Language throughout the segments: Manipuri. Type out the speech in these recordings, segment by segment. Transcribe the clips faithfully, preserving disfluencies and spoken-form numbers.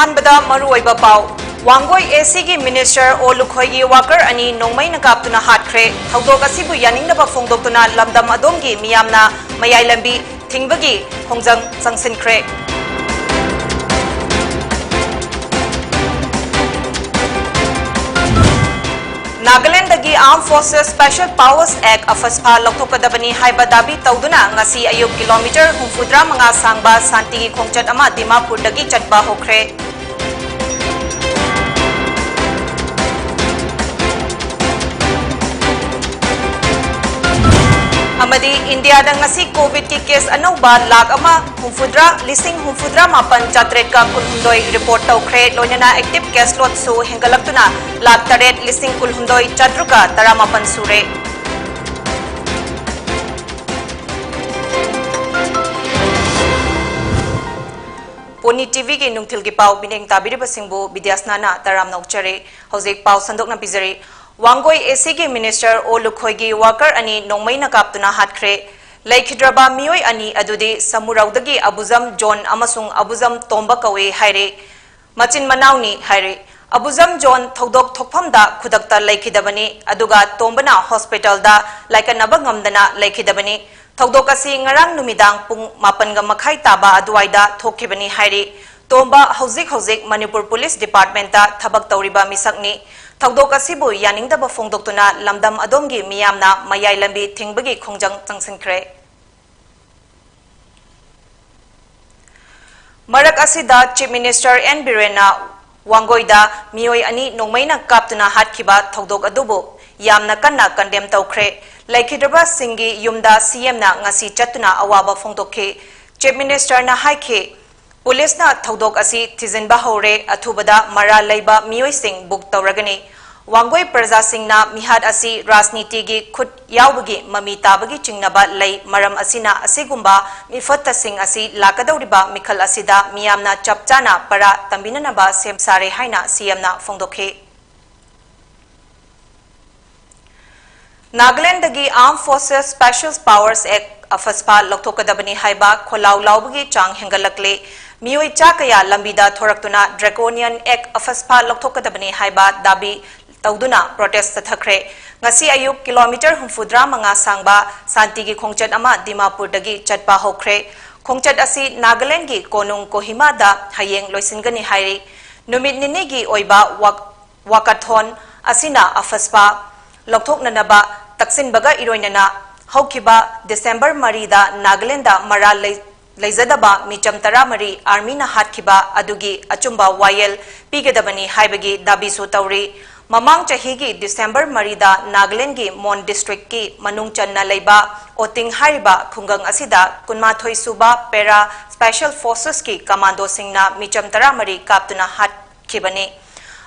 ꯑꯍꯥꯟꯕꯗ ꯃꯔꯨꯑꯣꯏꯕ ꯄꯥꯎ꯫ ꯋꯥꯡꯒꯣꯏ ꯑꯦ ꯁꯤꯒꯤ ꯃꯤꯅꯤꯁꯇꯔ ꯑꯣ ꯂꯨꯈꯣꯏꯒꯤ ꯋꯥꯀꯔ ꯑꯅꯤ ꯅꯣꯡꯃꯩꯅ ꯀꯥꯞꯇꯨꯅ ꯍꯥꯠꯈ꯭ꯔꯦ꯫ ꯊꯧꯗꯣꯛ ꯑꯁꯤꯕꯨ ꯌꯥꯅꯤꯡꯗꯕ ꯐꯣꯡꯗꯣꯛꯇꯨꯅ ꯂꯝꯗꯝ ꯑꯗꯣꯝꯒꯤ ꯃꯤꯌꯥꯝꯅ ꯃꯌꯥꯏ ꯂꯝꯕꯤ ꯊꯤꯡꯕꯒꯤ ꯈꯣꯡꯖꯪ ꯆꯪꯁꯤꯟꯈ꯭ꯔꯦ꯫ ꯅꯥꯒꯥꯂꯦꯟꯗꯒꯤ Armed Forces Special Powers Act, ꯑꯐꯁꯄꯥ, ꯂꯧꯊꯣꯛꯀꯗꯕꯅꯤ ꯍꯥꯏꯕ ꯗꯥꯕꯤ ꯇꯧꯗꯨꯅ ꯉꯁꯤ ꯑꯌꯨꯛ ꯀꯤꯂꯣꯃꯤꯇꯔ ꯍꯨꯝꯐꯨꯇꯔꯥ ꯃꯉꯥ ꯁꯥꯡꯕ ꯁꯥꯟꯇꯤꯒꯤ ꯈꯣꯡꯆꯠ ꯑꯃ ꯗꯤꯃꯥꯄꯨꯔꯗꯒꯤ ꯆꯠꯄ ꯍꯧꯈ꯭ꯔꯦ꯫ ꯑꯃꯗꯤ ꯏꯟꯗꯤꯌꯥꯗ ꯉꯁꯤ ꯀꯣꯚꯤꯗꯀꯤ ꯀꯦꯁ ꯑꯅꯧꯕ ꯂꯥꯈ ꯑꯃ ꯍꯨꯝꯐꯨꯇꯔꯥ, ꯂꯤꯁꯤꯡ ꯍꯨꯝꯐꯨꯇꯔꯥ ꯃꯥꯄꯟ ꯆꯥꯇ꯭ꯔꯦꯠꯀ ꯀꯨꯟꯍꯨꯝꯗꯣꯏ ꯔꯤꯄꯣꯔꯠ ꯇꯧꯈ꯭ꯔꯦ꯫ ꯂꯣꯏꯅꯅ ꯑꯦꯛꯇꯤꯚ ꯀꯦꯁ ꯂꯣꯗꯁꯨ ꯍꯦꯟꯒꯠꯂꯛꯇꯨꯅ ꯂꯥꯈ ꯇꯔꯦꯠ, ꯂꯤꯁꯤꯡ ꯀꯨꯟꯍꯨꯝꯗꯣꯏ ꯆꯥꯇ꯭ꯔꯨꯛꯀ ꯇꯔꯥꯃꯥꯄꯟ ꯁꯨꯔꯦ꯫ ꯄꯣꯅꯤ ꯇꯤꯚꯤꯒꯤ ꯅꯨꯡꯊꯤꯜꯒꯤ ꯄꯥꯎ ꯃꯤꯠꯌꯦꯡ ꯇꯥꯕꯤꯔꯤꯕꯁꯤꯡꯕꯨ ꯕꯤꯗ꯭ꯌꯥꯁꯅꯥꯅ ꯇꯔꯥꯝꯅ ꯑꯣꯛꯆꯔꯤ꯫ ꯍꯧꯖꯤꯛ ꯄꯥꯎ ꯁꯟꯗꯣꯛꯅ ꯄꯤꯖꯔꯤ꯫ ꯋꯥꯡꯒꯣꯏ ꯑꯦ ꯁꯤꯒꯤ ꯃꯤꯅꯤꯁꯇꯔ ꯑꯣ ꯂꯨꯈꯣꯏꯒꯤ ꯋꯥꯀꯔ ꯑꯅꯤ ꯅꯣꯡꯃꯩꯅ ꯀꯥꯞꯇꯨꯅ ꯍꯥꯠꯈ꯭ꯔꯦ꯫ ꯂꯩꯈꯤꯗ꯭ꯔꯕ ꯃꯤꯑꯣꯏ ꯑꯅꯤ ꯑꯗꯨꯗꯤ ꯁꯃꯨꯔꯧꯗꯒꯤ ꯑꯕꯨꯖꯝ ꯖꯣꯟ ꯑꯃꯁꯨꯡ ꯑꯕꯨꯖꯝ ꯇꯣꯝꯕ ꯀꯧꯏ ꯍꯥꯏꯔꯤ꯫ ꯃꯆꯤꯟ ꯃꯅꯥꯎꯅꯤ ꯍꯥꯏꯔꯤ꯫ ꯑꯕꯨꯖꯝ ꯖꯣꯟ ꯊꯧꯗꯣꯛ ꯊꯣꯛꯐꯝꯗ ꯈꯨꯗꯛꯇ ꯂꯩꯈꯤꯗꯕꯅꯤ, ꯑꯗꯨꯒ ꯇꯣꯝꯕꯅ ꯍꯣꯁꯄꯤꯇꯥꯜꯗ ꯂꯥꯏꯀꯠꯅꯕ ꯉꯝꯗꯅ ꯂꯩꯈꯤꯗꯕꯅꯤ꯫ ꯊꯧꯗꯣꯛ ꯑꯁꯤ ꯉꯔꯥꯡ ꯅꯨꯃꯤꯗꯥꯡ ꯄꯨꯡ ꯃꯥꯄꯟꯒ ꯃꯈꯥꯏ ꯇꯥꯕ ꯑꯗꯨꯋꯥꯏꯗ ꯊꯣꯛꯈꯤꯕꯅꯤ ꯍꯥꯏꯔꯤ꯫ ꯇꯣꯝꯕ ꯍꯧꯖꯤꯛ ꯍꯧꯖꯤꯛ ꯃꯅꯤꯄꯨꯔ ꯄꯨꯂꯤꯁ ꯗꯤꯄꯥꯔꯠꯃꯦꯟꯇ ꯊꯕꯛ ꯇꯧꯔꯤꯕ ꯃꯤꯁꯛꯅꯤ꯫ ꯊꯧꯗꯣꯛ ꯑꯁꯤꯕꯨ ꯌꯥꯅꯤꯡꯗꯕ ꯐꯣꯡꯗꯣꯛꯇꯨꯅ ꯂꯝꯗꯝ ꯑꯗꯣꯝꯒꯤ ꯃꯤꯌꯥꯝꯅ ꯃꯌꯥꯏ ꯂꯝꯕꯤ ꯊꯤꯡꯕꯒꯤ ꯈꯣꯡꯖꯪ ꯆꯪꯁꯤꯟꯈ꯭ꯔꯦ꯫ ꯃꯔꯛ ꯑꯁꯤꯗ Chief Minister N ꯕꯤꯔꯦꯟꯅ ꯋꯥꯡꯒꯣꯏꯗ ꯃꯤꯑꯣꯏ ꯑꯅꯤ ꯅꯣꯡꯃꯩꯅ ꯀꯥꯞꯇꯨꯅ ꯍꯥꯠꯈꯤꯕ ꯊꯧꯗꯣꯛ ꯑꯗꯨꯕꯨ ꯌꯥꯝꯅ ꯀꯟꯅ condemn ꯇꯧꯈ꯭ꯔꯦ꯫ ꯂꯩꯈꯤꯗ꯭ꯔꯕꯁꯤꯡꯒꯤ ꯌꯨꯝꯗ ꯁꯤ ꯑꯦꯝꯅ ꯉꯁꯤ ꯆꯠꯇꯨꯅ ꯑꯋꯥꯕ ꯐꯣꯡꯗꯣꯛꯈꯤ꯫ Chief Ministerꯅ ꯍꯥꯏꯈꯤ, ꯄꯨꯂꯤꯁꯅ ꯊꯧꯗꯣꯛ ꯑꯁꯤ ꯊꯤꯖꯤꯟꯕ ꯍꯧꯔꯦ, ꯑꯊꯨꯕꯗ ꯃꯔꯥꯜ ꯂꯩꯕ ꯃꯤꯑꯣꯏꯁꯤꯡ book ꯇꯧꯔꯒꯅꯤ꯫ ꯋꯥꯡꯒꯣꯏ ꯄ꯭ꯔꯖꯥꯁꯤꯡꯅ ꯃꯤꯍꯥꯠ ꯑꯁꯤ ꯔꯥꯖꯅꯤꯇꯤꯒꯤ ꯈꯨꯠ ꯌꯥꯎꯕꯒꯤ ꯃꯃꯤ ꯇꯥꯕꯒꯤ ꯆꯤꯡꯅꯕ ꯂꯩ, ꯃꯔꯝ ꯑꯁꯤꯅ ꯑꯁꯤꯒꯨꯝꯕ ꯃꯤꯐꯠꯇꯁꯤꯡ ꯑꯁꯤ ꯂꯥꯛꯀꯗꯧꯔꯤꯕ ꯃꯤꯈꯜ ꯑꯁꯤꯗ ꯃꯤꯌꯥꯝꯅ ꯆꯞ ꯆꯥꯅ ꯄꯔꯥ ꯇꯝꯕꯤꯅꯅꯕ ꯁꯦꯝ ꯁꯥꯔꯦ ꯍꯥꯏꯅ ꯁꯤ ꯑꯦꯝꯅ ꯐꯣꯡꯗꯣꯛꯈꯤ꯫ ꯅꯥꯒꯥꯂꯦꯟꯗꯒꯤ Armed Forces Special Powers Act, ꯑꯐꯁꯄꯥ, ꯂꯧꯊꯣꯛꯀꯗꯕꯅꯤ ꯍꯥꯏꯕ ꯈꯣꯜꯂꯥꯎ ꯂꯥꯎꯕꯒꯤ ꯆꯥꯡ ꯍꯦꯟꯒꯠꯂꯛꯂꯦ꯫ ꯃꯤꯑꯣꯏ ꯆꯥ ꯀꯌꯥ ꯂꯝꯕꯤꯗ ꯊꯣꯔꯛꯇꯨꯅ Draconian Act, ꯑꯐꯁꯄꯥ ꯂꯧꯊꯣꯛꯀꯗꯕꯅꯤ ꯍꯥꯏꯕ ꯗꯥꯕꯤ ꯇꯧꯗꯨꯅ protest ꯆꯠꯊꯈ꯭ꯔꯦ꯫ ꯉꯁꯤ ꯑꯌꯨꯛ ꯀꯤꯂꯣꯃꯤꯇꯔ ꯍꯨꯝꯐꯨꯇꯔꯥ ꯃꯉꯥ ꯁꯥꯡꯕ ꯁꯥꯟꯇꯤꯒꯤ ꯈꯣꯡꯆꯠ ꯑꯃ ꯗꯤꯃꯥꯄꯨꯔꯗꯒꯤ ꯆꯠꯄ ꯍꯧꯈ꯭ꯔꯦ꯫ ꯈꯣꯡꯆꯠ ꯑꯁꯤ ꯅꯥꯒꯥꯂꯦꯟꯗꯒꯤ ꯀꯣꯅꯨꯡ ꯀꯣꯍꯤꯃꯥꯗ ꯍꯌꯦꯡ ꯂꯣꯏꯁꯤꯟꯒꯅꯤ ꯍꯥꯏꯔꯤ꯫ ꯅꯨꯃꯤꯠ ꯅꯤꯅꯤꯒꯤ ꯑꯣꯏꯕ ꯋꯥꯛ-, walkathon ꯑꯁꯤꯅ ꯑꯐꯁꯄꯥ ꯂꯧꯊꯣꯛꯅꯅꯕ ꯇꯛꯁꯤꯟꯕꯒ ꯏꯔꯣꯏꯅꯅ ꯍꯧꯈꯤꯕ ꯗꯤꯁꯦꯝꯕꯔ ꯃꯔꯤꯗ ꯅꯥꯒꯥꯂꯦꯟꯗ ꯃꯔꯥꯜ ꯂꯩ-, ꯂꯩꯖꯗꯕ ꯃꯤꯆꯝ ꯇꯔꯥꯃꯔꯤ ꯑꯥꯔꯃꯤꯅ ꯍꯥꯠꯈꯤꯕ ꯑꯗꯨꯒꯤ ꯑꯆꯨꯝꯕ ꯋꯥꯌꯦꯜ ꯄꯤꯒꯗꯕꯅꯤ ꯍꯥꯏꯕꯒꯤ ꯗꯥꯕꯤꯁꯨ ꯇꯧꯔꯤ꯫ ꯃꯃꯥꯡ ꯆꯍꯤꯒꯤ ꯗꯤꯁꯦꯝꯕꯔ ꯃꯔꯤꯗ ꯅꯥꯒꯥꯂꯦꯟꯒꯤ ꯃꯣꯟ ꯗꯤꯁꯇ꯭ꯔꯤꯛꯀꯤ ꯃꯅꯨꯡ ꯆꯟꯅ ꯂꯩꯕ ꯑꯣꯇꯤꯡ ꯍꯥꯏꯔꯤꯕ ꯈꯨꯡꯒꯪ ꯑꯁꯤꯗ ꯀꯨꯟꯃꯥꯊꯣꯏ ꯁꯨꯕ Para Special Forcesꯀꯤ ꯀꯃꯥꯟꯗꯣꯁꯤꯡꯅ ꯃꯤꯆꯝ ꯇꯔꯥꯃꯔꯤ ꯀꯥꯞꯇꯨꯅ ꯍꯥꯠꯈꯤꯕꯅꯤ꯫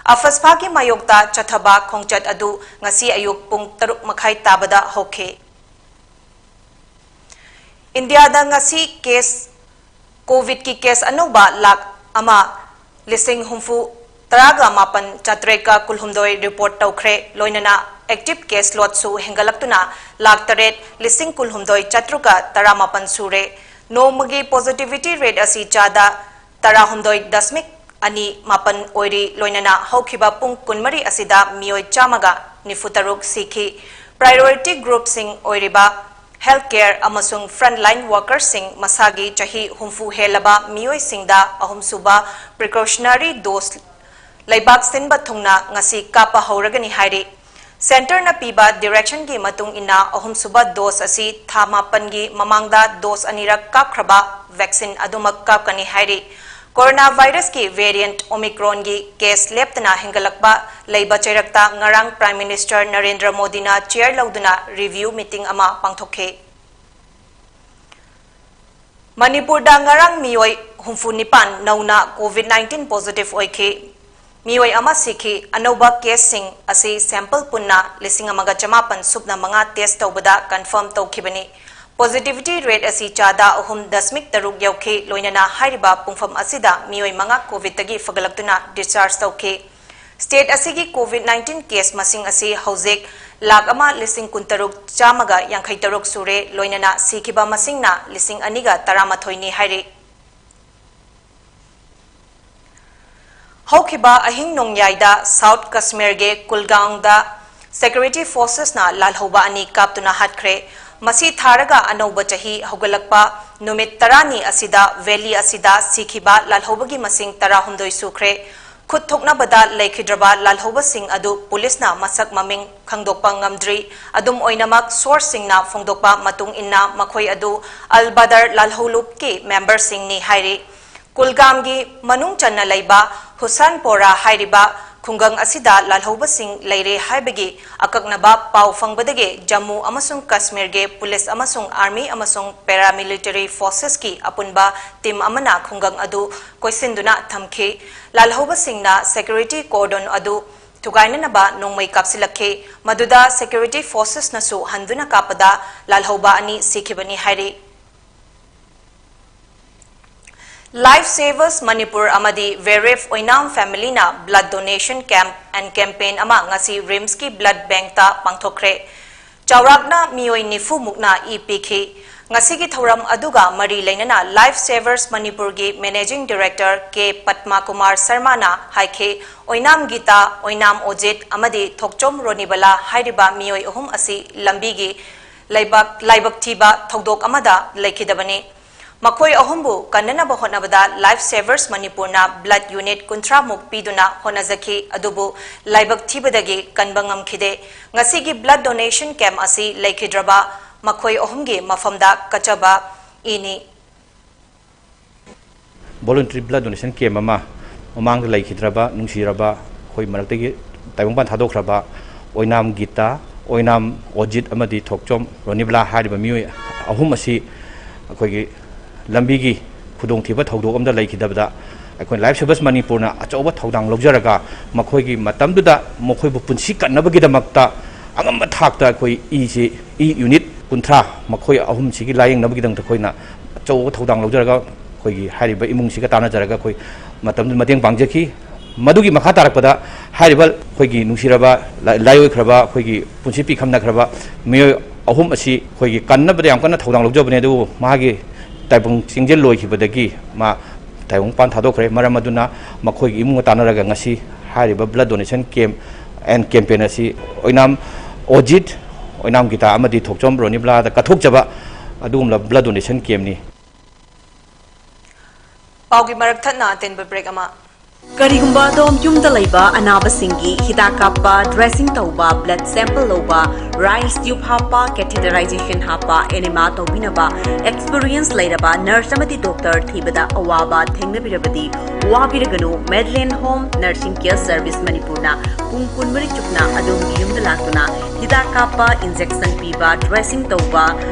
ꯑꯐꯁꯄꯥꯒꯤ ꯃꯥꯌꯣꯛꯇ ꯆꯠꯊꯕ ꯈꯣꯡꯆꯠ ꯑꯗꯨ ꯉꯁꯤ ꯑꯌꯨꯛ ꯄꯨꯡ ꯇꯔꯨꯛ ꯃꯈꯥꯏ ꯇꯥꯕꯗ ꯍꯧꯈꯤ꯫ ꯏꯟꯗꯤꯌꯥꯗ ꯉꯁꯤ ꯀꯦꯁ, ꯀꯣꯚꯤꯗꯀꯤ ꯀꯦꯁ ꯑꯅꯧꯕ ꯂꯥꯈ ꯑꯃ ꯂꯤꯁꯤꯡ ꯍꯨꯝꯐꯨ ꯇꯔꯥꯒ ꯃꯥꯄꯟ ꯆꯥꯇ꯭ꯔꯦꯠꯀ ꯀꯨꯟꯍꯨꯝꯗꯣꯏ ꯔꯤꯄꯣꯔꯠ ꯇꯧꯈ꯭ꯔꯦ꯫ ꯂꯣꯏꯅꯅ active case loadꯁꯨ ꯍꯦꯟꯒꯠꯂꯛꯇꯨꯅ ꯂꯥꯈ ꯇꯔꯦꯠ ꯂꯤꯁꯤꯡ ꯀꯨꯟꯍꯨꯝꯗꯣꯏ ꯆꯥꯇ꯭ꯔꯨꯛꯀ ꯇꯔꯥꯃꯥꯄꯟ ꯁꯨꯔꯦ꯫ ꯅꯣꯡꯃꯒꯤ positivity rate ꯑꯁꯤ ꯆꯥꯗ ꯇꯔꯥꯍꯨꯝꯗꯣꯏ ꯗꯁꯃꯤꯛ ꯑꯅꯤ ꯃꯥꯄꯟ ꯑꯣꯏꯔꯤ꯫ ꯂꯣꯏꯅꯅ ꯍꯧꯈꯤꯕ ꯄꯨꯡ ꯀꯨꯟꯃꯔꯤ ꯑꯁꯤꯗ ꯃꯤꯑꯣꯏ ꯆꯥꯝꯃꯒ ꯅꯤꯐꯨ ꯇꯔꯨꯛ ꯁꯤꯈꯤ꯫ Priority groupꯁꯤꯡ ꯑꯣꯏꯔꯤꯕ health care ꯑꯃꯁꯨꯡ frontline workerꯁꯤꯡ, ꯃꯁꯥꯒꯤ ꯆꯍꯤ ꯍꯨꯝꯐꯨ ꯍꯦꯜꯂꯕ ꯃꯤꯑꯣꯏꯁꯤꯡꯗ ꯑꯍꯨꯝꯁꯨꯕ precautionary dose ꯂꯩꯕꯥꯛ ꯁꯤꯟꯕ ꯊꯨꯡꯅ ꯉꯁꯤ ꯀꯥꯞꯄ ꯍꯧꯔꯒꯅꯤ ꯍꯥꯏꯔꯤ꯫ Centreꯅ ꯄꯤꯕ directionꯒꯤ ꯃꯇꯨꯡ ꯏꯟꯅ ꯑꯍꯨꯝꯁꯨꯕ dose ꯑꯁꯤ ꯊꯥ ꯃꯥꯄꯟꯒꯤ ꯃꯃꯥꯡꯗ dose ꯑꯅꯤꯔꯛ ꯀꯥꯞꯈ꯭ꯔꯕ vaccine ꯑꯗꯨꯃꯛ ꯀꯥꯞꯀꯅꯤ ꯍꯥꯏꯔꯤ꯫ Corona virusꯀꯤ variant Omicronꯒꯤ case ꯂꯦꯞꯇꯅ ꯍꯦꯟꯒꯠꯂꯛꯄ ꯂꯩꯕ ꯆꯩꯔꯛꯇ ꯉꯔꯥꯡ Prime Minister ꯅꯔꯦꯟꯗ꯭ꯔ ꯃꯣꯗꯤꯅ chair ꯂꯧꯗꯨꯅ review meeting ꯑꯃ ꯄꯥꯡꯊꯣꯛꯈꯤ꯫ ꯃꯅꯤꯄꯨꯔꯗ ꯉꯔꯥꯡ ꯃꯤꯑꯣꯏ ꯍꯨꯝꯐꯨ ꯅꯤꯄꯥꯟ ꯅꯧꯅ COVID nineteen positive ꯑꯣꯏꯈꯤ꯫ ꯃꯤꯑꯣꯏ ꯑꯃ ꯁꯤꯈꯤ꯫ ꯑꯅꯧꯕ caseꯁꯤꯡ ꯑꯁꯤ sample ꯄꯨꯟꯅ ꯂꯤꯁꯤꯡ ꯑꯃꯒ ꯆꯃꯥꯄꯟ ꯁꯨꯞꯅ ꯃꯉꯥ test ꯇꯧꯕꯗ confirm ꯇꯧꯈꯤꯕꯅꯤ꯫ Positivity rate ꯑꯁꯤ ꯆꯥꯗ ꯑꯍꯨꯝ ꯗꯁꯃꯤꯛ ꯇꯔꯨꯛ ꯌꯧꯈꯤ꯫ ꯂꯣꯏꯅꯅ ꯍꯥꯏꯔꯤꯕ ꯄꯨꯡꯐꯝ ꯑꯁꯤꯗ ꯃꯤꯑꯣꯏ ꯃꯉꯥ COVIDꯇꯒꯤ ꯐꯒꯠꯂꯛꯇꯨꯅ discharge ꯇꯧꯈꯤ꯫ State ꯑꯁꯤꯒꯤ COVID nineteen case ꯃꯁꯤꯡ ꯑꯁꯤ ꯍꯧꯖꯤꯛ ꯂꯥꯈ ꯑꯃ ꯂꯤꯁꯤꯡ ꯀꯨꯟꯇꯔꯨꯛ ꯆꯥꯝꯃꯒ ꯌꯥꯡꯈꯩ ꯇꯔꯨꯛ ꯁꯨꯔꯦ꯫ ꯂꯣꯏꯅꯅ ꯁꯤꯈꯤꯕ ꯃꯁꯤꯡꯅ ꯂꯤꯁꯤꯡ ꯑꯅꯤꯒ ꯇꯔꯥꯃꯥꯊꯣꯏꯅꯤ ꯍꯥꯏꯔꯤ꯫ ꯍꯧꯈꯤꯕ ꯑꯍꯤꯡ ꯅꯣꯡꯌꯥꯏꯗ ꯁꯥꯎꯊ ꯀꯁꯃꯤꯔꯒꯤ ꯀꯨꯜꯒꯥꯎꯟꯗ ꯁꯦꯀ꯭ꯌꯨꯔꯤꯇꯤ ꯐꯣꯔꯁꯦꯁꯅ ꯂꯥꯜꯍꯧꯕ ꯑꯅꯤ ꯀꯥꯞꯇꯨꯅ ꯍꯥꯠꯈ꯭ꯔꯦ꯫ ꯃꯁꯤ ꯊꯥꯔꯒ ꯑꯅꯧꯕ ꯆꯍꯤ ꯍꯧꯒꯠꯂꯛꯄ ꯅꯨꯃꯤꯠ ꯇꯔꯥꯅꯤ ꯑꯁꯤꯗ ꯚꯦꯂꯤ ꯑꯁꯤꯗ ꯁꯤꯈꯤꯕ ꯂꯥꯜꯍꯧꯕꯒꯤ ꯃꯁꯤꯡ ꯇꯔꯥꯍꯨꯝꯗꯣꯏ ꯁꯨꯈ꯭ꯔꯦ꯫ ꯈꯨꯠ ꯊꯣꯛꯅꯕꯗ ꯂꯩꯈꯤꯗ꯭ꯔꯕ ꯂꯥꯜꯍꯧꯕꯁꯤꯡ ꯑꯗꯨ ꯄꯨꯂꯤꯁꯅ ꯃꯁꯛ ꯃꯃꯤꯡ ꯈꯪꯗꯣꯛꯄ ꯉꯝꯗ꯭ꯔꯤ꯫ ꯑꯗꯨꯝ ꯑꯣꯏꯅꯃꯛ, ꯁꯣꯔꯁꯁꯤꯡꯅ ꯐꯣꯡꯗꯣꯛꯄ ꯃꯇꯨꯡ ꯏꯟꯅ, ꯃꯈꯣꯏ ꯑꯗꯨ ꯑꯜ ꯕꯗꯔ ꯂꯥꯜꯍꯧꯂꯨꯞꯀꯤ ꯃꯦꯝꯕꯔꯁꯤꯡꯅꯤ ꯍꯥꯏꯔꯤ꯫ ꯀꯨꯜꯒꯥꯝꯒꯤ ꯃꯅꯨꯡ ꯆꯟꯅ ꯂꯩꯕ ꯍꯨꯁꯥꯟꯄꯣꯔꯥ ꯍꯥꯏꯔꯤꯕ ꯈꯨꯡꯒꯪ ꯑꯁꯤꯗ ꯂꯥꯜꯍꯧꯕꯁꯤꯡ ꯂꯩꯔꯦ ꯍꯥꯏꯕꯒꯤ ꯑꯀꯛꯅꯕ ꯄꯥꯎ ꯐꯪꯕꯗꯒꯤ ꯖꯝꯃꯨ ꯑꯃꯁꯨꯡ ꯀꯥꯁꯃꯤꯔꯒꯤ ꯄꯨꯂꯤꯁ ꯑꯃꯁꯨꯡ ꯑꯥꯔꯃꯤ ꯑꯃꯁꯨꯡ ꯄꯦꯔꯥꯃꯤꯂꯤꯇꯔꯤ ꯐꯣꯔꯁꯦꯁꯀꯤ ꯑꯄꯨꯟꯕ ꯇꯤꯝ ꯑꯃꯅ ꯈꯨꯡꯒꯪ ꯑꯗꯨ ꯀꯣꯏꯁꯤꯟꯗꯨꯅ ꯊꯝꯈꯤ꯫ ꯂꯥꯜꯍꯧꯕꯁꯤꯡꯅ ꯁꯦꯀ꯭ꯌꯨꯔꯤꯇꯤ ꯀꯣꯔꯗꯣꯟ ꯑꯗꯨ ꯊꯨꯒꯥꯏꯅꯅꯕ ꯅꯣꯡꯃꯩ ꯀꯥꯞꯁꯤꯜꯂꯛꯈꯤ꯫ ꯃꯗꯨꯗ ꯁꯦꯀ꯭ꯌꯨꯔꯤꯇꯤ ꯐꯣꯔꯁꯦꯁꯅꯁꯨ ꯍꯟꯗꯨꯅ ꯀꯥꯞꯄꯗ ꯂꯥꯜꯍꯧꯕ ꯑꯅꯤ ꯁꯤꯈꯤꯕꯅꯤ ꯍꯥꯏꯔꯤ꯫ Life Savers Manipur ꯑꯃꯗꯤ ꯋꯦꯔꯦꯐ ꯑꯣꯏꯅꯥꯝ ꯐꯦꯃꯤꯂꯤꯅ blood donation camp and campaign ꯑꯃ ꯉꯁꯤ ꯔꯤꯝꯁꯀꯤ blood bankꯇ ꯄꯥꯡꯊꯣꯛꯈ꯭ꯔꯦ꯫ ꯆꯥꯎꯔꯥꯛꯅ ꯃꯤꯑꯣꯏ ꯅꯤꯐꯨ ꯃꯨꯛꯅ ꯏ ꯄꯤꯈꯤ꯫ ꯉꯁꯤꯒꯤ ꯊꯧꯔꯝ ꯑꯗꯨꯒ ꯃꯔꯤ ꯂꯩꯅꯅ Life Savers ꯃꯅꯤꯄꯨꯔꯒꯤ Managing Director ꯀꯦ ꯄꯗꯃꯥ ꯀꯨꯃꯥꯔ ꯁꯔꯃꯥꯅ ꯍꯥꯏꯈꯤ, ꯑꯣꯏꯅꯥꯝ ꯒꯤꯇꯥ, ꯑꯣꯏꯅꯥꯝ ꯑꯣꯖꯤꯠ ꯑꯃꯗꯤ ꯊꯣꯛꯆꯣꯝ ꯔꯣꯅꯤꯕꯂꯥ ꯍꯥꯏꯔꯤꯕ ꯃꯤꯑꯣꯏ ꯑꯍꯨꯝ ꯑꯁꯤ ꯂꯝꯕꯤꯒꯤ ꯂꯩꯕꯥꯛ, ꯂꯥꯏꯕꯛ ꯊꯤꯕ ꯊꯧꯗꯣꯛ ꯑꯃꯗ ꯂꯩꯈꯤꯗꯕꯅꯤ꯫ ꯃꯈꯣꯏ ꯑꯍꯨꯝꯕꯨ ꯀꯟꯅꯅꯕ ꯍꯣꯠꯅꯕꯗ Life Savers ꯃꯅꯤꯄꯨꯔꯅ blood unit ꯀꯨꯟꯊ꯭ꯔꯥ ꯃꯨꯛ ꯄꯤꯗꯨꯅ ꯍꯣꯠꯅꯖꯈꯤ, ꯑꯗꯨꯕꯨ ꯂꯥꯏꯕꯛ ꯊꯤꯕꯗꯒꯤ ꯀꯟꯕ ꯉꯝꯈꯤꯗꯦ꯫ ꯉꯁꯤꯒꯤ blood donation camp ꯑꯁꯤ ꯂꯩꯈꯤꯗ꯭ꯔꯕ ꯃꯈꯣꯏ ꯑꯍꯨꯝꯒꯤ ꯃꯐꯝꯗ ꯀꯠꯆꯕ ꯏꯅꯤ꯫ Voluntary blood donation camp ꯑꯃ ꯃꯃꯥꯡꯗ ꯂꯩꯈꯤꯗ꯭ꯔꯕ ꯅꯨꯡꯁꯤꯔꯕ ꯑꯩꯈꯣꯏ ꯃꯔꯛꯇꯒꯤ ꯇꯥꯏꯕꯪꯄꯥꯟ ꯊꯥꯗꯣꯛꯈ꯭ꯔꯕ ꯑꯣꯏꯅꯥꯝ ꯒꯤꯇꯥ, ꯑꯣꯏꯅꯥꯝ ꯑꯣꯖꯤꯠ ꯑꯃꯗꯤ ꯊꯣꯛꯆꯣꯝ ꯔꯣꯅꯤꯕꯂꯥ ꯍꯥꯏꯔꯤꯕ ꯃꯤꯑꯣꯏ ꯑꯍꯨꯝ ꯑꯁꯤ ꯑꯩꯈꯣꯏꯒꯤ ꯂꯝꯕꯤꯒꯤ ꯈꯨꯗꯣꯡꯊꯤꯕ ꯊꯧꯗꯣꯛ ꯑꯃꯗ ꯂꯩꯈꯤꯗꯕꯗ ꯑꯩꯈꯣꯏ Life Savers ꯃꯅꯤꯄꯨꯔꯅ ꯑꯆꯧꯕ ꯊꯧꯗꯥꯡ ꯂꯧꯖꯔꯒ ꯃꯈꯣꯏꯒꯤ ꯃꯇꯝꯗꯨꯗ ꯃꯈꯣꯏꯕꯨ ꯄꯨꯟꯁꯤ ꯀꯟꯅꯕꯒꯤꯗꯃꯛꯇ ꯑꯉꯝꯕ ꯊꯥꯛꯇ ꯑꯩꯈꯣꯏ ꯏꯁꯤ, ꯏ unit ꯀꯨꯟꯊ꯭ꯔꯥ ꯃꯈꯣꯏ ꯑꯍꯨꯝꯁꯤꯒꯤ ꯂꯥꯏꯌꯦꯡꯅꯕꯒꯤꯗꯃꯛꯇ ꯑꯩꯈꯣꯏꯅ ꯑꯆꯧꯕ ꯊꯧꯗꯥꯡ ꯂꯧꯖꯔꯒ ꯑꯩꯈꯣꯏꯒꯤ ꯍꯥꯏꯔꯤꯕ ꯏꯃꯨꯡꯁꯤꯒ ꯇꯥꯟꯅꯖꯔꯒ ꯑꯩꯈꯣꯏ ꯃꯇꯝꯗꯨꯗ ꯃꯇꯦꯡ ꯄꯥꯡꯖꯈꯤ꯫ ꯃꯗꯨꯒꯤ ꯃꯈꯥ ꯇꯥꯔꯛꯄꯗ ꯍꯥꯏꯔꯤꯕ ꯑꯩꯈꯣꯏꯒꯤ ꯅꯨꯡꯁꯤꯔꯕ ꯂꯥꯏ-, ꯂꯥꯏꯑꯣꯏꯈ꯭ꯔꯕ ꯑꯩꯈꯣꯏꯒꯤ ꯄꯨꯟꯁꯤ ꯄꯤꯈꯝꯅꯈ꯭ꯔꯕ ꯃꯤꯑꯣꯏ ꯑꯍꯨꯝ ꯑꯁꯤ ꯑꯩꯈꯣꯏꯒꯤ ꯀꯟꯅꯕꯗ ꯌꯥꯝ ꯀꯟꯅ ꯊꯧꯗꯥꯡ ꯂꯧꯖꯕꯅꯤ, ꯑꯗꯨꯕꯨ ꯃꯥꯒꯤ ꯇꯥꯏꯕꯪ ꯆꯤꯡꯖꯦꯜ ꯂꯣꯏꯈꯤꯕꯗꯒꯤ ꯃꯥ ꯇꯥꯏꯕꯪꯄꯥꯟ ꯊꯥꯗꯣꯛꯈ꯭ꯔꯦ꯫ ꯃꯔꯝ ꯑꯗꯨꯅ ꯃꯈꯣꯏꯒꯤ ꯏꯃꯨꯡꯒ ꯇꯥꯟꯅꯔꯒ ꯉꯁꯤ ꯍꯥꯏꯔꯤꯕ blood donation camp and campaign ꯑꯁꯤ ꯑꯣꯏꯅꯥꯝ ꯑꯣꯖꯤꯠ, ꯑꯣꯏꯅꯥꯝ ꯒꯤꯇꯥ ꯑꯃꯗꯤ ꯊꯣꯛꯆꯣꯝ ꯔꯣꯅꯤꯕ꯭ꯂꯥꯗ ꯀꯠꯊꯣꯛꯆꯕ ꯑꯗꯨꯒꯨꯝꯂꯕ blood donation campꯅꯤ꯫ ꯄꯥꯎꯒꯤ ꯃꯔꯛ ꯊꯠꯅ ꯑꯇꯦꯟꯕ break ꯑꯃ꯫ ꯀꯔꯤꯒꯨꯝꯕ ꯑꯗꯣꯝ ꯌꯨꯝꯗ ꯂꯩꯕ ꯑꯅꯥꯕꯁꯤꯡꯒꯤ ꯍꯤꯗꯥꯛ ꯀꯥꯞꯄ, dressing ꯇꯧꯕ, blood sample ꯂꯧꯕ, rice tube ꯍꯥꯞꯄ, catheterization ꯍꯥꯞꯄ, enema ꯇꯧꯕꯤꯅꯕ experience ꯂꯩꯔꯕ nurse ꯑꯃꯗꯤ doctor ꯊꯤꯕꯗ ꯑꯋꯥꯕ ꯊꯦꯡꯅꯕꯤꯔꯕꯗꯤ ꯋꯥꯕꯤꯔꯒꯅꯨ꯫ Madeline Home Nursing Care Service ꯃꯅꯤꯄꯨꯔꯅ ꯄꯨꯡ ꯀꯨꯟꯃꯔꯤ ꯆꯨꯞꯅ ꯑꯗꯣꯝꯒꯤ ꯌꯨꯝꯗ ꯂꯥꯛꯇꯨꯅ ꯍꯤꯗꯥꯛ ꯀꯥꯞꯄ, injection ꯄꯤꯕ, dressing ꯇꯧꯕ,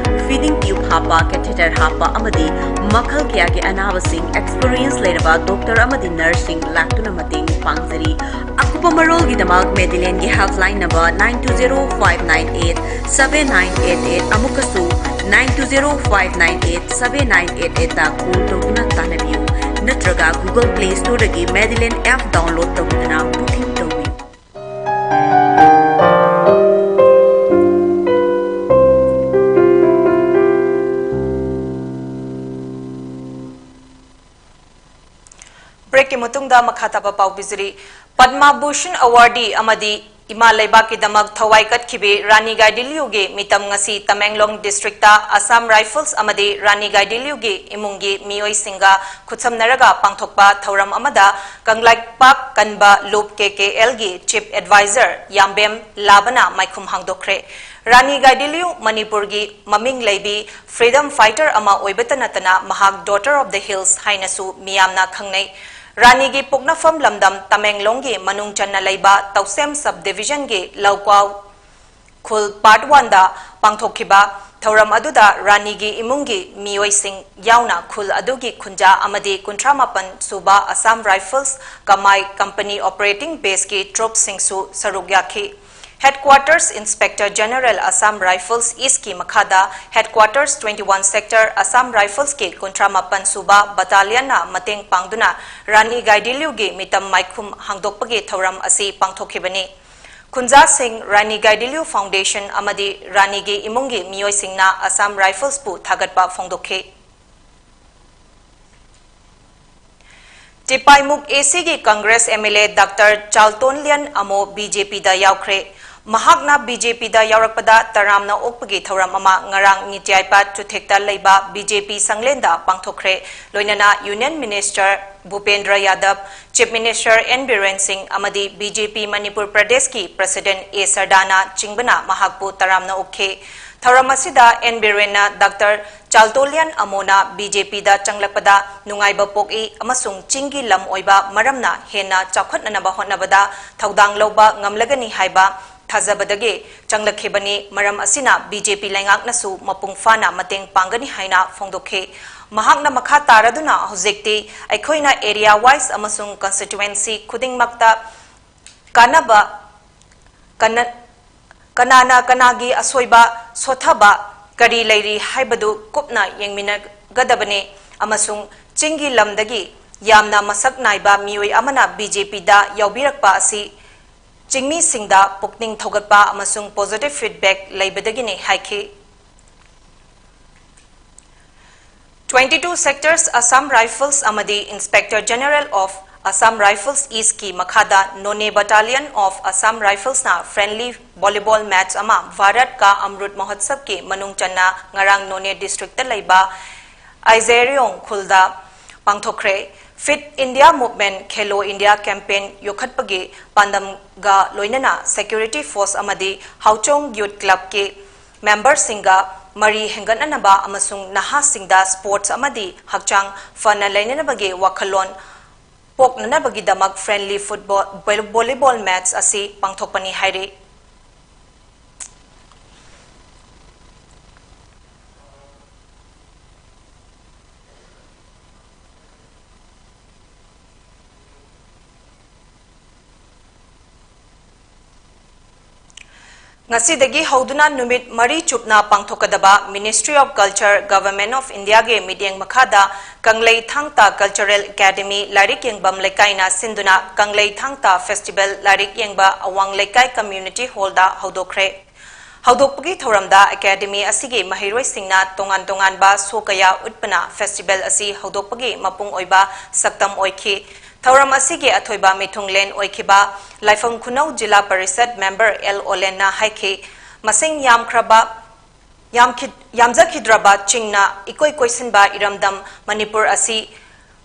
feeding tube ꯍꯥꯞꯄ, catheter ꯍꯥꯞꯄ ꯑꯃꯗꯤ ꯃꯈꯜ ꯀꯌꯥꯒꯤ ꯑꯅꯥꯕꯁꯤꯡ experience ꯂꯩꯔꯕ doctor ꯑꯃꯗꯤ nurseꯁꯤꯡ ꯂꯥꯛꯇꯨꯅ ꯃꯇꯦꯡ ꯄꯥꯡꯖꯔꯤ꯫ ꯑꯀꯨꯞꯄ ꯃꯔꯣꯜꯒꯤꯗꯃꯛ Madelineꯒꯤ helpline number nine two zero five nine eight seven nine eight eight ꯑꯃꯨꯛꯀꯁꯨ nine two zero five nine eight seven nine eight eightꯇ call ꯇꯧꯗꯨꯅ ꯇꯥꯟꯅꯕꯤꯌꯨ꯫ ꯅꯠꯇ꯭ꯔꯒ Google Play Storeꯗꯒꯤ Madeline app download ꯇꯧꯗꯨꯅ booking ꯇꯧꯕꯤꯌꯨ꯫ Breakꯀꯤ ꯃꯇꯨꯡꯗ ꯃꯈꯥ ꯇꯥꯕ ꯄꯥꯎ ꯄꯤꯖꯔꯤ꯫ Padma Bhushan awardee ꯑꯃꯗꯤ ꯏꯃꯥ ꯂꯩꯕꯥꯛꯀꯤꯗꯃꯛ ꯊꯋꯥꯏ ꯀꯠꯈꯤꯕꯤ ꯔꯥꯅꯤ ꯒꯥꯏꯗꯤꯟꯂꯤꯌꯨꯒꯤ ꯃꯤꯇꯝ ꯉꯁꯤ ꯇꯃꯦꯡꯂꯣꯡ districtꯇ Assam Rifles ꯑꯃꯗꯤ ꯔꯥꯅꯤ ꯒꯥꯏꯗꯤꯟꯂꯤꯌꯨꯒꯤ ꯏꯃꯨꯡꯒꯤ ꯃꯤꯑꯣꯏꯁꯤꯡꯒ ꯈꯨꯠꯁꯝꯅꯔꯒ ꯄꯥꯡꯊꯣꯛꯄ ꯊꯧꯔꯝ ꯑꯃꯗ ꯀꯪꯂꯩꯄꯥꯛ ꯀꯟꯕ ꯂꯨꯞ KKLꯒꯤ chief advisor ꯌꯥꯝꯕꯦꯝ ꯂꯥꯕꯅ ꯃꯥꯏꯈꯨꯝ ꯍꯥꯡꯗꯣꯛꯈ꯭ꯔꯦ꯫ ꯔꯥꯅꯤ ꯒꯥꯏꯗꯤꯟꯂꯤꯌꯨ ꯃꯅꯤꯄꯨꯔꯒꯤ ꯃꯃꯤꯡ ꯂꯩꯕꯤ freedom fighter ꯑꯃ ꯑꯣꯏꯕꯇ ꯅꯠꯇꯅ ꯃꯍꯥꯛ Daughter of the Hills ꯍꯥꯏꯅꯁꯨ ꯃꯤꯌꯥꯝꯅ ꯈꯪꯅꯩ꯫ ꯔꯥꯅꯤꯒꯤ ꯄꯣꯛꯅꯐꯝ ꯂꯝꯗꯝ ꯇꯃꯦꯡꯂꯣꯡꯒꯤ ꯃꯅꯨꯡ ꯆꯟꯅ ꯂꯩꯕ ꯇꯧꯁꯦꯝ sub divisionꯒꯤ ꯂꯧꯀꯥꯎ ꯈꯨꯜ part oneꯗ ꯄꯥꯡꯊꯣꯛꯈꯤꯕ ꯊꯧꯔꯝ ꯑꯗꯨꯗ ꯔꯥꯅꯤꯒꯤ ꯏꯃꯨꯡꯒꯤ ꯃꯤꯑꯣꯏꯁꯤꯡ ꯌꯥꯎꯅ ꯈꯨꯜ ꯑꯗꯨꯒꯤ ꯈꯨꯟꯖꯥ ꯑꯃꯗꯤ ꯀꯨꯟꯊ꯭ꯔꯥ ꯃꯥꯄꯟ ꯁꯨꯕ Assam Rifles ꯀꯃꯥꯏ company operating baseꯀꯤ troopꯁꯤꯡꯁꯨ ꯁꯔꯨꯛ ꯌꯥꯈꯤ꯫ Headquarters Inspector General Assam Rifles Eastꯀꯤ ꯃꯈꯥꯗ Headquarters twenty one Sector Assam Riflesꯀꯤ ꯀꯨꯟꯊ꯭ꯔꯥ ꯃꯥꯄꯟ ꯁꯨꯕ battalionꯅ ꯃꯇꯦꯡ ꯄꯥꯡꯗꯨꯅ ꯔꯥꯅꯤ ꯒꯥꯏꯗꯤꯟꯂꯤꯌꯨꯒꯤ ꯃꯤꯇꯝ ꯃꯥꯏꯈꯨꯝ ꯍꯥꯡꯗꯣꯛꯄꯒꯤ ꯊꯧꯔꯝ ꯑꯁꯤ ꯄꯥꯡꯊꯣꯛꯈꯤꯕꯅꯤ꯫ ꯈꯨꯟꯖꯥꯁꯤꯡ, ꯔꯥꯅꯤ ꯒꯥꯏꯗꯤꯟꯂꯤꯌꯨ Foundation ꯑꯃꯗꯤ ꯔꯥꯅꯤꯒꯤ ꯏꯃꯨꯡꯒꯤ ꯃꯤꯑꯣꯏꯁꯤꯡꯅ Assam Riflesꯄꯨ ꯊꯥꯒꯠꯄ ꯐꯣꯡꯗꯣꯛꯈꯤ꯫ ꯇꯤꯄꯥꯏꯃꯨꯛ ꯑꯦꯁꯤꯒꯤ Congress M L A doctor Chaltonlien Amo B J ꯄꯤꯗ ꯌꯥꯎꯈ꯭ꯔꯦ꯫ ꯃꯍꯥꯛꯅ ꯕꯤ ꯖꯦ ꯄꯤꯗ ꯌꯥꯎꯔꯛꯄꯗ ꯇꯔꯥꯝꯅ ꯑꯣꯛꯄꯒꯤ ꯊꯧꯔꯝ ꯑꯃ ꯉꯔꯥꯡ ꯅꯤꯇ꯭ꯌꯥꯏꯄꯥꯠ ꯆꯨꯊꯦꯛꯇ ꯂꯩꯕ ꯕꯤ ꯖꯦ ꯄꯤ ꯁꯪꯂꯦꯟꯗ ꯄꯥꯡꯊꯣꯛꯈ꯭ꯔꯦ꯫ ꯂꯣꯏꯅꯅ ꯌꯨꯅꯤꯌꯟ ꯃꯤꯅꯤꯁꯇꯔ ꯚꯨꯄꯦꯟꯗ꯭ꯔ ꯌꯥꯗꯕ, ꯆꯤꯐ ꯃꯤꯅꯤꯁꯇꯔ ꯑꯦꯟ ꯕꯤꯔꯦꯟ ꯁꯤꯡ ꯑꯃꯗꯤ ꯕꯤ ꯖꯦ ꯄꯤ ꯃꯅꯤꯄꯨꯔ ꯄ꯭ꯔꯗꯦꯁꯀꯤ ꯄ꯭ꯔꯁꯤꯗꯦꯟ ꯑꯦ ꯁꯔꯗꯥꯅ ꯆꯤꯡꯕꯅ ꯃꯍꯥꯛꯄꯨ ꯇꯔꯥꯝꯅ ꯑꯣꯛꯈꯤ꯫ ꯊꯧꯔꯝ ꯑꯁꯤꯗ ꯑꯦꯟ ꯕꯤꯔꯦꯟꯅ ꯗꯥꯛꯇꯔ ꯆꯥꯜꯇꯣꯂꯤꯌꯟ ꯑꯃꯣꯅ ꯕꯤ ꯖꯦ ꯄꯤꯗ ꯆꯪꯂꯛꯄꯗ ꯅꯨꯡꯉꯥꯏꯕ ꯄꯣꯛꯏ ꯑꯃꯁꯨꯡ ꯆꯤꯡꯒꯤ ꯂꯝ ꯑꯣꯏꯕ ꯃꯔꯝꯅ ꯍꯦꯟꯅ ꯆꯥꯎꯈꯠꯅꯅꯕ ꯍꯣꯠꯅꯕꯗ ꯊꯧꯗꯥꯡ ꯂꯧꯕ ꯉꯝꯂꯒꯅꯤ ꯍꯥꯏꯕ ꯊꯥꯖꯕꯗꯒꯤ ꯆꯪꯂꯛꯈꯤꯕꯅꯤ꯫ ꯃꯔꯝ ꯑꯁꯤꯅ ꯕꯤ ꯖꯦ ꯄꯤ ꯂꯩꯉꯥꯛꯅꯁꯨ ꯃꯄꯨꯡ ꯐꯥꯅ ꯃꯇꯦꯡ ꯄꯥꯡꯒꯅꯤ ꯍꯥꯏꯅ ꯐꯣꯡꯗꯣꯛꯈꯤ꯫ ꯃꯍꯥꯛꯅ ꯃꯈꯥ ꯇꯥꯔꯗꯨꯅ, ꯍꯧꯖꯤꯛꯇꯤ ꯑꯩꯈꯣꯏꯅ area wise ꯑꯃꯁꯨꯡ constituency ꯈꯨꯗꯤꯡꯃꯛꯇ ꯀꯥꯟꯅꯕ, ꯀꯅ-, ꯀꯅꯥꯅ ꯀꯅꯥꯒꯤ ꯑꯁꯣꯏꯕ, ꯁꯣꯊꯕ ꯀꯔꯤ ꯂꯩꯔꯤ ꯍꯥꯏꯕꯗꯨ ꯀꯨꯞꯅ ꯌꯦꯡꯃꯤꯟꯅꯒꯗꯕꯅꯤ ꯑꯃꯁꯨꯡ ꯆꯤꯡꯒꯤ ꯂꯝꯗꯒꯤ ꯌꯥꯝꯅ ꯃꯁꯛ ꯅꯥꯏꯕ ꯃꯤꯑꯣꯏ ꯑꯃꯅ ꯕꯤ ꯖꯦ ꯄꯤꯗ ꯌꯥꯎꯕꯤꯔꯛꯄ ꯑꯁꯤ ꯆꯤꯡꯃꯤꯁꯤꯡꯗ ꯄꯨꯛꯅꯤꯡ ꯊꯧꯒꯠꯄ ꯑꯃꯁꯨꯡ positive feedback ꯂꯩꯕꯗꯒꯤꯅꯤ ꯍꯥꯏꯈꯤ꯫ Twenty two Sectors Assam Rifles ꯑꯃꯗꯤ Inspector General of Assam Rifles East ꯀꯤ ꯃꯈꯥꯗ Noney Battalion of Assam Rifles ꯅ friendly volleyball match ꯑꯃ ꯚꯥꯔꯠ ꯀꯥ ꯑꯃ꯭ꯔꯨꯠ ꯃꯍꯣꯠꯁꯕ ꯀꯤ ꯃꯅꯨꯡ ꯆꯟꯅ ꯉꯔꯥꯡ ꯅꯣꯅꯦ district ꯇ ꯂꯩꯕ ꯑꯥꯏꯖꯦꯔꯤꯌꯣꯡ ꯈꯨꯜꯗ ꯄꯥꯡꯊꯣꯛꯈ꯭ꯔꯦ꯫ Fit India Movement, Khelo India campaign ꯌꯣꯛꯈꯠꯄꯒꯤ ꯄꯥꯟꯗꯝꯒ ꯂꯣꯏꯅꯅ security force ꯑꯃꯗꯤ ꯍꯥꯎꯆꯣꯡ youth club ꯀꯤ member ꯁꯤꯡꯒ ꯃꯔꯤ ꯍꯦꯟꯒꯠꯅꯅꯕ ꯑꯃꯁꯨꯡ ꯅꯍꯥꯁꯤꯡꯗ sports ꯑꯃꯗꯤ ꯍꯛꯆꯥꯡ ꯐꯅ ꯂꯩꯅꯅꯕꯒꯤ ꯋꯥꯈꯜꯂꯣꯟ ꯄꯣꯛꯅꯅꯕꯒꯤꯗꯃꯛ friendly football, volleyball match ꯑꯁꯤ ꯄꯥꯡꯊꯣꯛꯄꯅꯤ ꯍꯥꯏꯔꯤ꯫ ꯉꯁꯤꯗꯒꯤ ꯍꯧꯗꯨꯅ ꯅꯨꯃꯤꯠ ꯃꯔꯤ ꯆꯨꯞꯅ ꯄꯥꯡꯊꯣꯛꯀꯗꯕ Ministry of Culture, Government of India ꯒꯤ ꯃꯤꯠꯌꯦꯡ ꯃꯈꯥꯗ ꯀꯪꯂꯩ ꯊꯥꯡ ꯇꯥ Cultural Academy ꯂꯥꯏꯔꯤꯛ ꯌꯦꯡꯐꯝ ꯂꯩꯀꯥꯏꯅ ꯁꯤꯟꯗꯨꯅ ꯀꯪꯂꯩ ꯊꯥꯡ ꯇꯥ festival ꯂꯥꯏꯔꯤꯛ ꯌꯦꯡꯕ ꯑꯋꯥꯡ ꯂꯩꯀꯥꯏ community hall ꯗ ꯍꯧꯗꯣꯛꯈ꯭ꯔꯦ꯫ ꯍꯧꯗꯣꯛꯄꯒꯤ ꯊꯧꯔꯝꯗ ꯑꯦꯀꯥꯗꯦꯃꯤ ꯑꯁꯤꯒꯤ ꯃꯍꯩꯔꯣꯏꯁꯤꯡꯅ ꯇꯣꯉꯥꯟ ꯇꯣꯉꯥꯟꯕ ꯁꯣ ꯀꯌꯥ ꯎꯠꯄꯅ ꯐꯦꯁꯇꯤꯚꯦꯜ ꯑꯁꯤ ꯍꯧꯗꯣꯛꯄꯒꯤ ꯃꯄꯨꯡ ꯑꯣꯏꯕ ꯁꯛꯇꯝ ꯑꯣꯏꯈꯤ꯫ ꯊꯧꯔꯝ ꯑꯁꯤꯒꯤ ꯑꯊꯣꯏꯕ ꯃꯤꯊꯨꯡꯂꯦꯟ ꯑꯣꯏꯈꯤꯕ ꯂꯥꯏꯐꯝ ꯈꯨꯅꯧ ꯖꯤꯂꯥ ꯄꯔꯤꯁꯠ ꯃꯦꯝꯕꯔ ꯑꯦꯜ ꯑꯣꯂꯦꯟꯅ ꯍꯥꯏꯈꯤ, ꯃꯁꯤꯡ ꯌꯥꯝꯈ꯭ꯔꯕ, ꯌꯥꯝꯈꯤ-, ꯌꯥꯝꯖꯈꯤꯗ꯭ꯔꯕ ꯆꯤꯡꯅ ꯏꯀꯣꯏ ꯀꯣꯏꯁꯤꯟꯕ ꯏꯔꯝꯗꯝ ꯃꯅꯤꯄꯨꯔ ꯑꯁꯤ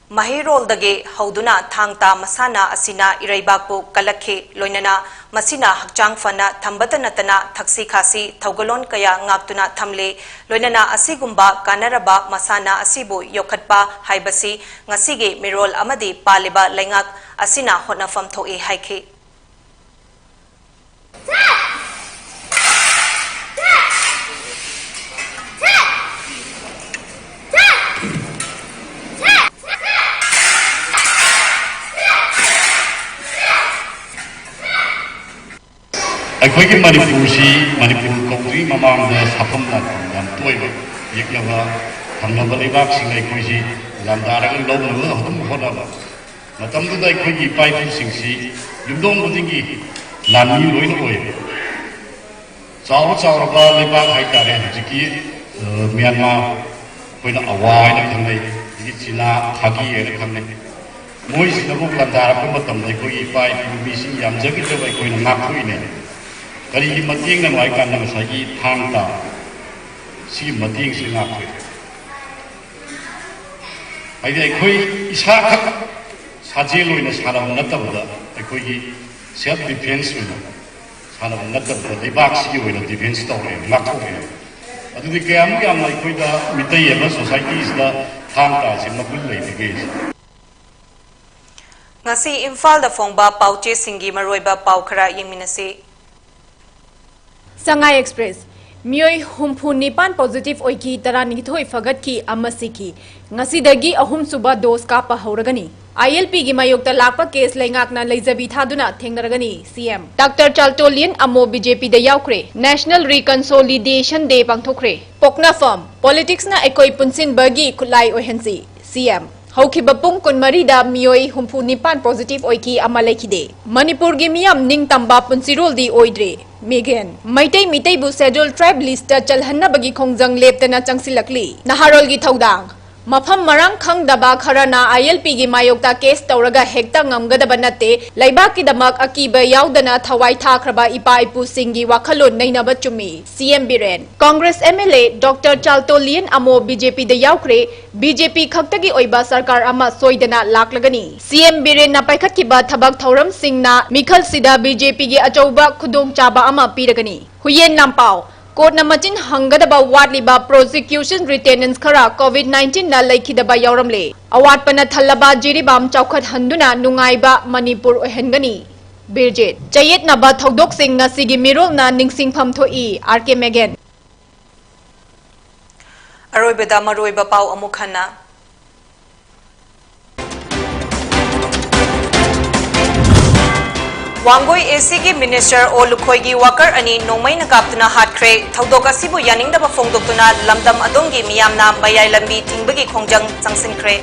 ꯃꯍꯩꯔꯣꯜꯗꯒꯤ ꯍꯧꯗꯨꯅ ꯊꯥꯡ ꯇꯥ ꯃꯁꯥꯟꯅ ꯑꯁꯤꯅ ꯏꯔꯩꯕꯥꯛꯄꯨ ꯀꯜꯂꯛꯈꯤ꯫ ꯂꯣꯏꯅꯅ ꯃꯁꯤꯅ ꯍꯛꯆꯥꯡ ꯐꯅ ꯊꯝꯕꯇ ꯅꯠꯇꯅ ꯊꯛꯁꯤ ꯈꯥꯁꯤ ꯊꯧꯒꯜꯂꯣꯟ ꯀꯌꯥ ꯉꯥꯛꯇꯨꯅ ꯊꯝꯂꯤ꯫ ꯂꯣꯏꯅꯅ ꯑꯁꯤꯒꯨꯝꯕ ꯀꯥꯟꯅꯔꯕ ꯃꯁꯥꯟꯅ ꯑꯁꯤꯕꯨ ꯌꯣꯛꯈꯠꯄ ꯍꯥꯏꯕꯁꯤ ꯉꯁꯤꯒꯤ ꯃꯤꯔꯣꯜ ꯑꯃꯗꯤ ꯄꯥꯜꯂꯤꯕ ꯂꯩꯉꯥꯛ ꯑꯁꯤꯅ ꯍꯣꯠꯅꯐꯝ ꯊꯣꯛꯏ ꯍꯥꯏꯈꯤ꯫ ꯑꯩꯈꯣꯏꯒꯤ ꯃꯅꯤꯄꯨꯔꯁꯤ ꯃꯅꯤꯄꯨꯔ ꯀꯧꯗ꯭ꯔꯤ ꯃꯃꯥꯡꯗ ꯁꯥꯐꯝ ꯂꯥꯟꯐꯝ ꯌꯥꯝ ꯇꯣꯏꯕ, ꯌꯦꯛꯅꯕ ꯊꯪꯅꯕ ꯂꯩꯕꯥꯛꯁꯤꯡꯅ ꯑꯩꯈꯣꯏꯁꯤ ꯂꯥꯟꯗꯥꯔꯒ ꯂꯧꯅꯕ ꯑꯗꯨꯝ ꯍꯣꯠꯅꯕ꯫ ꯃꯇꯝꯗꯨꯗ ꯑꯩꯈꯣꯏꯒꯤ ꯏꯄꯥ ꯏꯄꯨꯁꯤꯡꯁꯤ ꯌꯨꯝꯊꯣꯡ ꯈꯨꯗꯤꯡꯒꯤ ꯂꯥꯟꯃꯤ ꯂꯣꯏꯅ ꯑꯣꯏ꯫ ꯆꯥꯎꯔ ꯆꯥꯎꯔꯕ ꯂꯩꯕꯥꯛ ꯍꯥꯏꯇꯥꯔꯦ, ꯍꯧꯖꯤꯛꯀꯤ, ꯑ, ꯃ꯭ꯌꯥꯟꯃꯥꯔ, ꯑꯩꯈꯣꯏꯅ ꯑꯋꯥ ꯍꯥꯏꯅ ꯈꯪꯅꯩ, ꯑꯗꯒꯤ ꯆꯤꯅꯥ, ꯐꯥꯒꯤ ꯍꯥꯏꯅ ꯈꯪꯅꯩ꯫ ꯃꯣꯏꯁꯤꯅꯕꯨ ꯂꯥꯟꯗꯥꯔꯛꯄ ꯃꯇꯝꯗ ꯑꯩꯈꯣꯏꯒꯤ ꯏꯄꯥ ꯏꯄꯨ ꯃꯤꯁꯤꯡ ꯌꯥꯝꯖꯈꯤꯗ꯭ꯔꯕ ꯑꯩꯈꯣꯏꯅ ꯉꯥꯛꯊꯣꯛꯏꯅꯦ꯫ ꯀꯔꯤꯒꯤ ꯃꯇꯦꯡꯅꯅꯣ ꯍꯥꯏ ꯀꯥꯟꯗ ꯉꯁꯥꯏꯒꯤ ꯊꯥꯡ ꯇꯥ ꯁꯤꯒꯤ ꯃꯇꯦꯡꯁꯤ ꯉꯥꯛꯊꯣꯛꯏ꯫ ꯍꯥꯏꯗꯤ ꯑꯩꯈꯣꯏ ꯏꯁꯥꯈꯛ ꯁꯥꯖꯦꯜ ꯑꯣꯏꯅ ꯁꯥꯟꯅꯕ ꯅꯠꯇꯕꯗ, ꯑꯩꯈꯣꯏꯒꯤ self defence ꯑꯣꯏꯅ ꯁꯥꯟꯅꯕ ꯅꯠꯇꯕꯗ, ꯂꯩꯕꯥꯛꯁꯤꯒꯤ ꯑꯣꯏꯅ defence ꯇꯧꯔꯦ, ꯉꯥꯛꯊꯣꯛꯑꯦ꯫ ꯑꯗꯨꯗꯤ ꯀꯌꯥꯃꯨꯛ ꯌꯥꯝꯅ ꯑꯩꯈꯣꯏꯗ ꯃꯤꯇꯩ ꯑꯃ societyꯁꯤꯗ ꯊꯥꯡ ꯇꯥꯁꯦ ꯃꯒꯨꯟ ꯂꯩꯕꯒꯦ? ꯉꯁꯤ ꯏꯝꯐꯥꯜꯗ ꯐꯣꯡꯕ ꯄꯥꯎꯆꯦꯁꯤꯡꯒꯤ ꯃꯔꯨꯑꯣꯏꯕ ꯄꯥꯎ ꯈꯔ ꯌꯦꯡꯃꯤꯟꯅꯁꯤ꯫ ꯁꯉꯥꯏ ꯑꯦꯛꯁꯄ꯭ꯔꯦꯁ, ꯃꯤꯑꯣꯏ ꯍꯨꯝꯐꯨ ꯅꯤꯄꯥꯟ positive ꯑꯣꯏꯈꯤ, ꯇꯔꯥꯅꯤꯊꯣꯏ ꯐꯒꯠꯈꯤ ꯑꯃ ꯁꯤꯈꯤ꯫ ꯉꯁꯤꯗꯒꯤ ꯑꯍꯨꯝꯁꯨꯕ dose ꯀꯥꯞꯄ ꯍꯧꯔꯒꯅꯤ꯫ ILPꯒꯤ ꯃꯥꯌꯣꯛꯇ ꯂꯥꯛꯄ case ꯂꯩꯉꯥꯛꯅ ꯂꯩꯖꯕꯤ ꯊꯥꯗꯨꯅ ꯊꯦꯡꯅꯔꯒꯅꯤ, CM꯫ ꯗꯥꯛꯇꯔ ꯆꯥꯜꯇꯣꯂꯤꯌꯟ ꯑꯃꯣ BJPꯗ ꯌꯥꯎꯈ꯭ꯔꯦ꯫ National Reconciliation Day ꯄꯥꯡꯊꯣꯛꯈ꯭ꯔꯦ꯫ ꯄꯣꯛꯅꯐꯝ, politicsꯅ ꯑꯩꯈꯣꯏ ꯄꯨꯟꯁꯤꯟꯕꯒꯤ ꯈꯨꯠꯂꯥꯏ ꯑꯣꯏꯍꯟꯁꯤ, CM꯫ ꯍꯧꯈꯤꯕ ꯄꯨꯡ ꯀꯨꯟꯃꯔꯤꯗ ꯃꯤꯑꯣꯏ ꯍꯨꯝꯐꯨ ꯅꯤꯄꯥꯟ positive ꯑꯣꯏꯈꯤ, ꯑꯃ ꯂꯩꯈꯤꯗꯦ꯫ ꯃꯅꯤꯄꯨꯔꯒꯤ ꯃꯤꯌꯥꯝ ꯅꯤꯡꯇꯝꯕ ꯄꯨꯟꯁꯤꯔꯣꯜꯗꯤ ꯑꯣꯏꯗ꯭ꯔꯦ꯫ ꯃꯤꯒꯦꯟ꯫ ꯃꯩꯇꯩ ꯃꯤꯇꯩꯕꯨ Scheduled Tribe listꯇ ꯆꯜꯍꯟꯅꯕꯒꯤ ꯈꯣꯡꯖꯪ ꯂꯦꯞꯇꯅ ꯆꯪꯁꯤꯜꯂꯛꯂꯤ꯫ ꯅꯍꯥꯔꯣꯜꯒꯤ ꯊꯧꯗꯥꯡ꯫ ꯃꯐꯝ ꯃꯔꯥꯡ ꯈꯪꯗꯕ ꯈꯔꯅ ILPꯒꯤ ꯃꯥꯌꯣꯛꯇ case ꯇꯧꯔꯒ ꯍꯦꯛꯇ ꯉꯝꯒꯗꯕ ꯅꯠꯇꯦ, ꯂꯩꯕꯥꯛꯀꯤꯗꯃꯛ ꯑꯀꯤꯕ ꯌꯥꯎꯗꯅ ꯊꯋꯥꯏ ꯊꯥꯈ꯭ꯔꯕ ꯏꯄꯥ ꯏꯄꯨꯁꯤꯡꯒꯤ ꯋꯥꯈꯜꯂꯣꯟ ꯅꯩꯅꯕ ꯆꯨꯝꯃꯤ꯫ CM Biren. Congress MLA Doctor ꯆꯥꯜꯇꯣꯂꯤꯌꯟ ꯑꯃꯣ BJPꯗ ꯌꯥꯎꯈ꯭ꯔꯦ꯫ BJP ꯈꯛꯇꯒꯤ ꯑꯣꯏꯕ ꯁꯔꯀꯥꯔ ꯑꯃ ꯁꯣꯏꯗꯅ ꯂꯥꯛꯂꯒꯅꯤ꯫ CM ꯕꯤꯔꯦꯟꯅ ꯄꯥꯏꯈꯠꯈꯤꯕ ꯊꯕꯛ ꯊꯧꯔꯝꯁꯤꯡꯅ ꯃꯤꯈꯜꯁꯤꯗ BJPꯒꯤ ꯑꯆꯧꯕ ꯈꯨꯗꯣꯡꯆꯥꯕ ꯑꯃ ꯄꯤꯔꯒꯅꯤ꯫ ꯍꯨꯌꯦꯟ ꯂꯥꯟꯄꯥꯎ꯫ Courtꯅ ꯃꯆꯤꯟ ꯍꯪꯒꯗꯕ ꯋꯥꯠꯂꯤꯕ prosecution retainers ꯈꯔ COVID nineteenꯅ ꯂꯩꯈꯤꯗꯕ ꯌꯥꯎꯔꯝꯂꯦ꯫ ꯑꯋꯥꯠꯄꯅ ꯊꯜꯂꯕ ꯖꯤꯔꯤꯕꯥꯝ ꯆꯥꯎꯈꯠꯍꯟꯗꯨꯅ ꯅꯨꯡꯉꯥꯏꯕ ꯃꯅꯤꯄꯨꯔ ꯑꯣꯏꯍꯟꯒꯅꯤ꯫ ꯕꯤꯔꯖꯤꯠ꯫ ꯆꯌꯦꯠꯅꯕ ꯊꯧꯗꯣꯛꯁꯤꯡ ꯉꯁꯤꯒꯤ ꯃꯤꯔꯣꯜꯅ ꯅꯤꯡꯁꯤꯡꯐꯝ ꯊꯣꯛꯏ꯫ RK ꯃꯦꯒꯦꯟ꯫ ꯑꯔꯣꯏꯕꯗ ꯃꯔꯨꯑꯣꯏꯕ ꯄꯥꯎ ꯑꯃꯨꯛ ꯍꯟꯅ꯫ ꯋꯥꯡꯒꯣꯏ ACꯒꯤ minister ꯑꯣ ꯂꯨꯈꯣꯏꯒꯤ worker ꯑꯅꯤ ꯅꯣꯡꯃꯩꯅ ꯀꯥꯞꯇꯨꯅ ꯍꯥꯠꯈ꯭ꯔꯦ꯫ ꯊꯧꯗꯣꯛ ꯑꯁꯤꯕꯨ ꯌꯥꯅꯤꯡꯗꯕ ꯐꯣꯡꯗꯣꯛꯇꯨꯅ ꯂꯝꯗꯝ ꯑꯗꯣꯝꯒꯤ ꯃꯤꯌꯥꯝꯅ ꯃꯌꯥꯏ ꯂꯝꯕꯤ ꯊꯤꯡꯕꯒꯤ ꯈꯣꯡꯖꯪ ꯆꯪꯁꯤꯟꯈ꯭ꯔꯦ꯫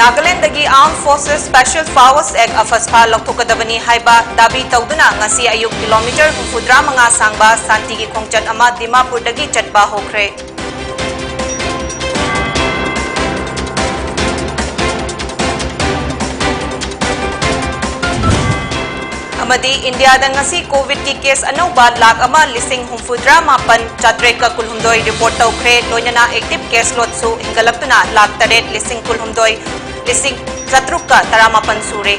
ꯅꯥꯒꯥꯂꯦꯟꯗꯒꯤ Armed Forces Special Powers Act, ꯑꯐꯁꯄꯥ, ꯂꯧꯊꯣꯛꯀꯗꯕꯅꯤ ꯍꯥꯏꯕ ꯗꯥꯕꯤ ꯇꯧꯗꯨꯅ ꯉꯁꯤ ꯑꯌꯨꯛ kilometre ꯍꯨꯝꯐꯨꯇꯔꯥ ꯃꯉꯥ ꯁꯥꯡꯕ ꯁꯥꯟꯇꯤꯒꯤ ꯈꯣꯡꯆꯠ ꯑꯃ ꯗꯤꯃꯥꯄꯨꯔꯗꯒꯤ ꯆꯠꯄ ꯍꯧꯈ꯭ꯔꯦ꯫ ꯑꯃꯗꯤ ꯏꯟꯗꯤꯌꯥꯗ ꯉꯁꯤ COVIDꯀꯤ case ꯑꯅꯧꯕ ꯂꯥꯈ ꯑꯃ ꯂꯤꯁꯤꯡ ꯍꯨꯝꯐꯨꯇꯔꯥ ꯃꯥꯄꯟ ꯆꯥꯇ꯭ꯔꯦꯠꯀ ꯀꯨꯟꯍꯨꯝꯗꯣꯏ report ꯇꯧꯈ꯭ꯔꯦ, ꯂꯣꯏꯅꯅ active case loadꯁꯨ ꯍꯦꯟꯒꯠꯂꯛꯇꯨꯅ ꯂꯥꯈ ꯇꯔꯦꯠ ꯂꯤꯁꯤꯡ ꯀꯨꯟꯍꯨꯝꯗꯣꯏ ꯂꯤꯁꯤꯡ ꯆꯥꯇ꯭ꯔꯨꯛꯀ ꯇꯔꯥꯃꯥꯄꯟ ꯁꯨꯔꯦ꯫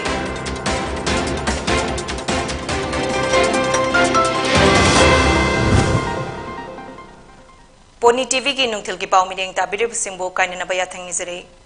Pony TVꯒꯤ ꯅꯨꯡꯊꯤꯜꯒꯤ ꯄꯥꯎ ꯃꯤꯠꯌꯦꯡ ꯇꯥꯕꯤꯔꯤꯕꯁꯤꯡꯕꯨ ꯀꯥꯏꯅꯅꯕ ꯌꯥꯊꯪ ꯅꯤꯖꯔꯤ꯫